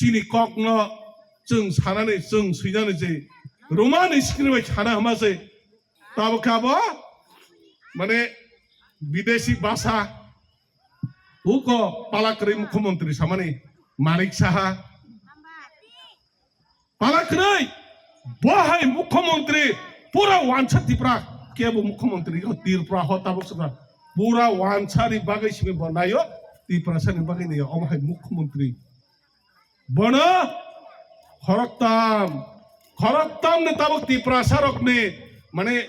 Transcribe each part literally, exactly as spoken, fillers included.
chini kokno chwng sanani, chwng swinani je romani screen bai sana hama se. Tabuk khe abo mane bidesi bhasha uko palakrwi mukhyamantri samani Manik Saha. Palakrwi bo hai mukhyamantri pura wansa Tripura kebo mukhyamantri Tripura ho tabuk saka pura wansani bagwi simi bo nayo Tiprasani bagwi nayo omo hai mukhyamantri. Bono khoroktam, khoroktam ni tabuk Tiprasa rokni mane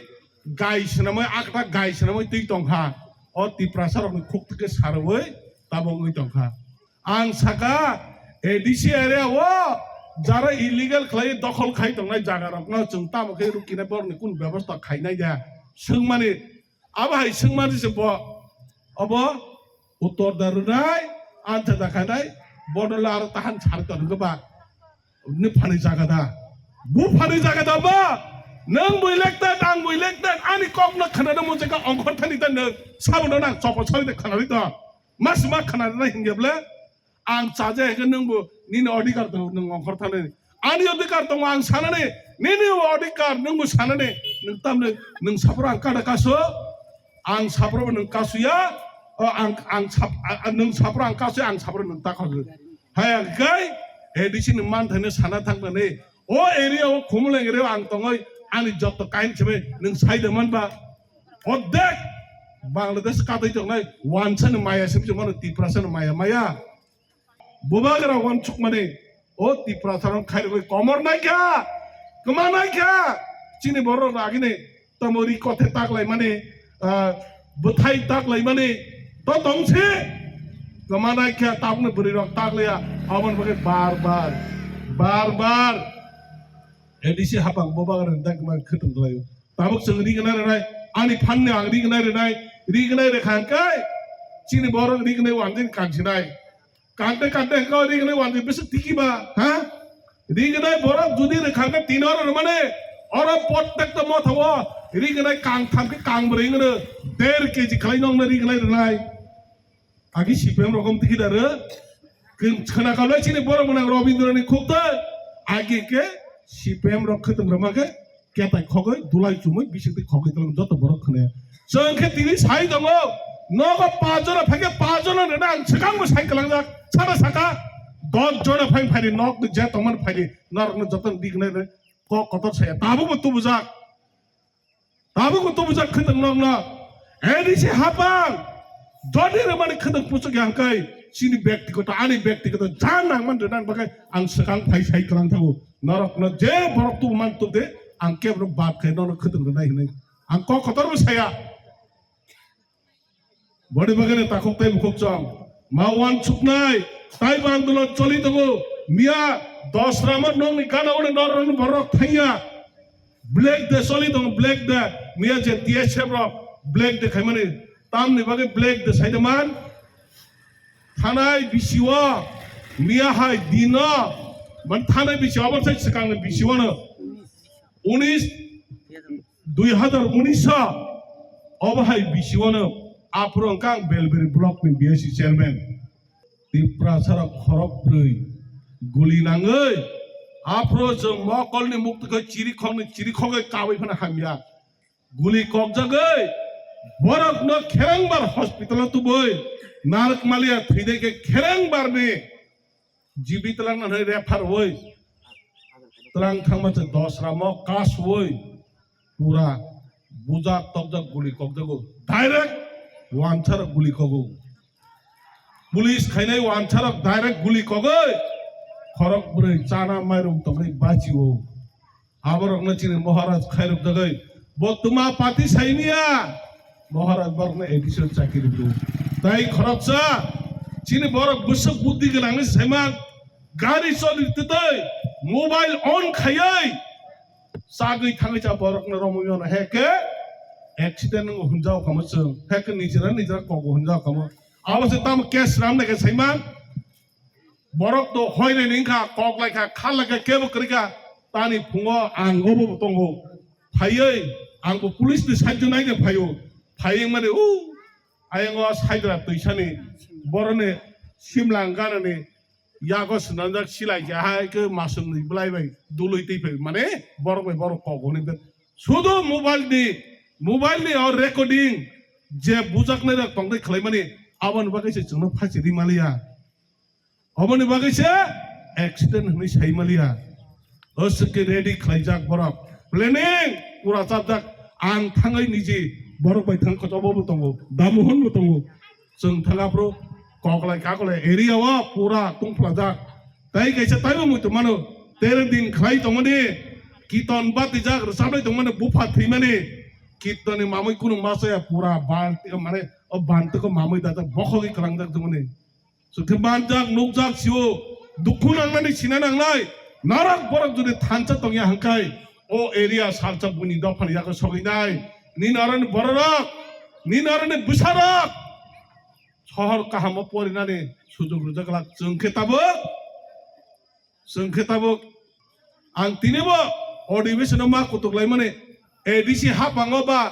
gai swnamwi, akta gai swnamwi twi tongkha. O Tiprasa rokni khuk thwkhe sarwi tabuk wngwi tongkha. Ang saka A D C area o jara illegal khlai dokhol khai tongnai jaga rokno chwng tamo khe rukina borokni kunu bebosta khainai da swngmani. Abo hai swngmani se bo, obo uttor da rwnai, antha da khainai, bono le aro tahan sar ton go ba. Ni phani jaga da. Bu phani jaga da ba. Nang bui lek da, nang bui lek da, ani kok no khana da mo jaga ongkhor thani da nang. Sabo no nang chopo sari da khana ri da. Mas ma khana da hinge ble. Ang chaja hingke nwngbo nini odhikar tongo, nwng ongkhor thanani. Ani odhikar tongo ang sanani, nini odhikar nwngbo sanani. Nwng tamni nwng saphuru ang kada kaso, ang saphuru nwng kasuya, o ang, ang sap-, a-, a-, nwng saphuru ang kasuya, ang saphuru nwng ta kasu. Hai ang kai, A D C ni manthaino sana thangmani. O area o Khumulwng area o ang tongoi, ani jotto kain sebe nwng saida manba. Ordek Bangladesh katoi tongnai, wansani maya sebe mano Tiprasani maya maya. Bubagra wansukmani, o Tiprasarok khairogwi komor naikha, kwma naikha, chini borok agini tamo ri kothe taklaimani, ah, bwthai taklaimani, to tongsi, kwma naikha, tabukni bwrwirok taklaiya, aboni bagwi bar bar, bar bar, A D C hapang Bubagrani dakma khwtwng khlaio. Tabuk chwng rignai rwnai, ani phanni ang rignai rwnai, rignai rwkha hwnkhe, chini borok rignai wandin kansinai. Kante kante hwnkhe o rignai wandi bwswk tiki ba, ha? Rignai borok jodi rwkha hwnkhe tini oro rwmani, oro prottekta motha o rignai kang tham khe kang bwrwi wngno der keji khlai nokno rignai rwnai. Agi C P M rok om tiki da rw. Kin khna kalai chini borok mwnang Robindra ni khukta. Agi ke C P M rok khwtwng rwma khe ketai khogoi dulai chumui bisik twi khogoi tong joto borok khne. Chwng khe tini sai tongo. Nogo paanch jona phai khe paanch jona rwna ang swkang bo sai kwlangjak. Sana saka dos jona phai phai nok je tongman phai norok no joto dik nai kok kotor saya. Tabuk bo tubujak. Tabuk bo tubujak khwtwng nokno A D C hapang dodi rwmani khwtwng puchuk ya hwnkhe chini bektigoto, ani bektigoto jan nangman rwnang bagwi ang swkang phai sai kwlang thango. Norokno je borok tubuman tubde ang kebro bad khai nono khwtwng rwnai hinwi ang kok kotorbo saya. Boni bagwi takhuk tei bukhuk chong ma wansuknai tei bo andolon choli tongo. Miya dos rama nokni gana uni norokni borok thangya. Black day choli tongo, Black day. Miya je T S F rok Black day khaimani, tamni bagwi Black day saide man. Thanai bisio, miya hai dino, man thanai bisio, abo sai swkangni bisiono. Unis, dui hazar unis o, obo hai bisiono, aphuru wngkha ang Belberi block ni B S C chairman. Tiprasarok khorok brwi guli nangwi aphuru chwng mokolni mukti khe chirikhokni chirikhogwi kawi phano hamya. Guli kokjagwi borokno kherengbar hospital-o tubui narwk maliya thwidai khe kherengbarni jibi twlang nanai refer oi twlang thangma se dos ramo kas oi pura bujak tokjak guli kokjago direct wansarok guli kogo. Police khainai wansarok direct guli kogoi khorok bwrwi chana mairum tongwi bachio. Aborokno chini Maharaj khairok dagoi bo tuma pati saimiya. Maharaj borokno additional chakiri do. Tai khoroksa chini borok bwswk buddhi gwnangni saiman gari choli twtwi mobile on khaiwi sagwi thangwi cha borokno romwi mano heke accident no hunjao kamo chwng heke nijera nijera kogo hunjao kamo. Abo se tamo case ram nai khe saiman. Borok to hoinai ni wngkha, kok lai kha, khal lai kha, kebo kwrwi kha. Tani phungo ang obo bo tongo. Phaiwi ang bo police ni side nai khe phaio. Phaiwi mani u ayang o saidra twisani boroni simlang ganani yago swnamjak silai khe hai khe maswk ni bwlai bai dului twi phai mane borok bai borok kok hwnwi bet. Sudo mobile ni, mobile ni o recording je bujaknai rok tongwi khlaimani aboni bagwi se chwngno phachi ri maliya. Oboni bagwi se accident hwnwi sai maliya. O swkhe ready khlaijak borok. Planning pura chapjak. Ang thangwi niji borok bai thang kochobo bo tongo. Damohon bo tongo. Chwng thang aphuru koklai kakolai area o pura tungphlajak. Tai kaisa taibo muitu mano. Tere din khlai tongmani. Kiton batijak rwchabwi tongmani bupha thwimani. Kitoni mamwi kunu masaya pura bal mane o bantwko mamwi dajak bokhogwi kwlangjak tongmani. Chwngkhe manjak, nukjak sio, dukhu nangnani sina nangnai, norok borok jodi thansa tongya hwnkhai, o area salsa buini dophani yago sogwinai, nini aroni bororok, nini aroni bwsarok, sohor kahamo porinani sujok rwjak glak, chwngkhe tabuk, chwngkhe tabuk, ang tinibo odibesino ma kutuk laimani, A D C hapango ba,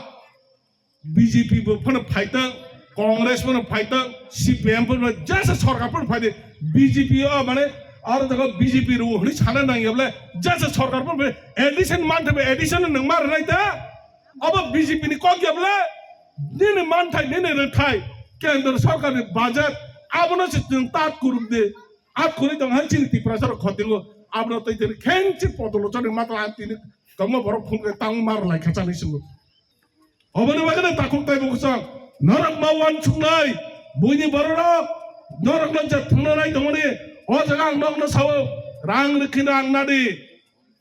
B J P bo phano phaitang, Congress phano phaitang, C P M phano jesa sarkar phano phaidi, B J P o mane aro jaga B J P rw hwnwi sana nangya bole jesa sarkar phano phai, addition manthai bai addition nwng ma rwnai ta? Abo B J P ni kok ya bole? Nini manthai, nini rwthai, kendra sarkar ni budget abono se chwng tat kuruk de, at kurui tong han chini Tiprasa rok khotingo, abono tei tei khengchi potolo chani matla an tini tongma borok phunukhe tang mar lai kha chani singo. Oboni bagwi no takhuk tei bukhusong norok ma uansuknai, buini bororok norokno je thwngna nai tongmani, o jaga ang nokno sao, rang rwkhin rang nadi,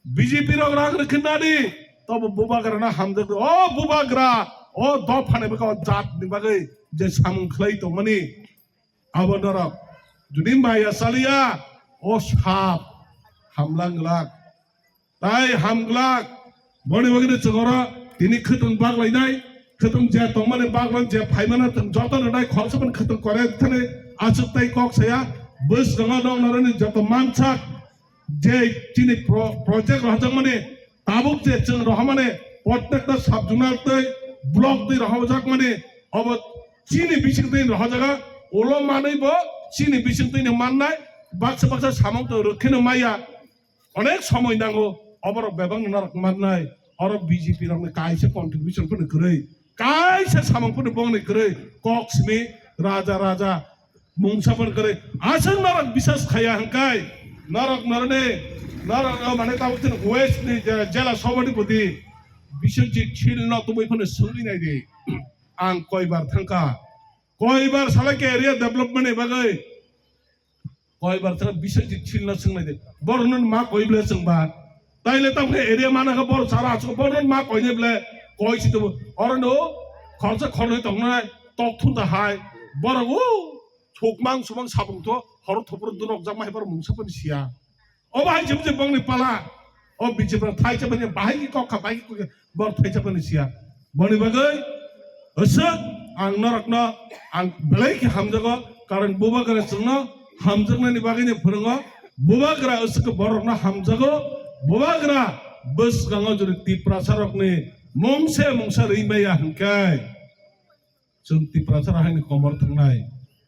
B J P rok rang rwkhin nadi, tobo bubagrano hamjak di, o bubagra, o dophani bagwi, o jatni bagwi je samung khlai tongmani, abo norok jodi maya chaliya, o sap hamlang glak. Tai hamglak, boni bagwi chwng oro tini khwtwng baklainai, khwtwng je tongmani baklai je phaimano chwng joto rwnai khoroksa phano khwtwng kore thani aswk tai kok saya, bwskango noknarani joto mansak je chini pro-, project rohorjakmani tabuk je chwng rohormani prottekta sub zonal tei block twi rohorjakmani obo chini bising twi rohorjaga ulo manwi bo chini bising twi mannai baksa baksa samung twi rwkheno maya. Onek somoi nango, oborok bebak norok mannai, oro B J P rokni kaisa contribution phano kwrwi, kaisa samung phano bongni kwrwi, kok simi raja raja mungsa phano kwrwi, aswk norok bisas khaya hwnkhe, norok noroni, norok o mane tabuk chini West ni je-, jela sobhapati Biswajit Shil no tubui phano swngwi nai di, ang koibar thangkha, koibar salai khe area development ni bagwi, Koibar thang Biswajit Shil no swngnai de. Borok no ma koi ble chwngba. Taile tamo khe area mana khe borok sara asuk borok no ma koi ne ble koi si tubu. Oro no khorsa khornoi tongnai tok thun da hai. Borok o sukmang sumang sabung tho horo thopor dunok jak ma hai borok mungsa pani sia. Obo hai jibje bongni pala. O B J P thai cha bani bahai ki kok kha bahai ki kok kha. Bor thaisa phano siya. Boni bagwi aswk ang norokno ang belai khe hamjago, karon bubagra chwngno hamjaknani bagwino phwrwngo. Bubagra aswk borokno hamjago. Bubagra bwskango jodi Tiprasarokni mungsa mungsa rwi maya hwnkhe chwng Tiprasa haini komor thwngnai.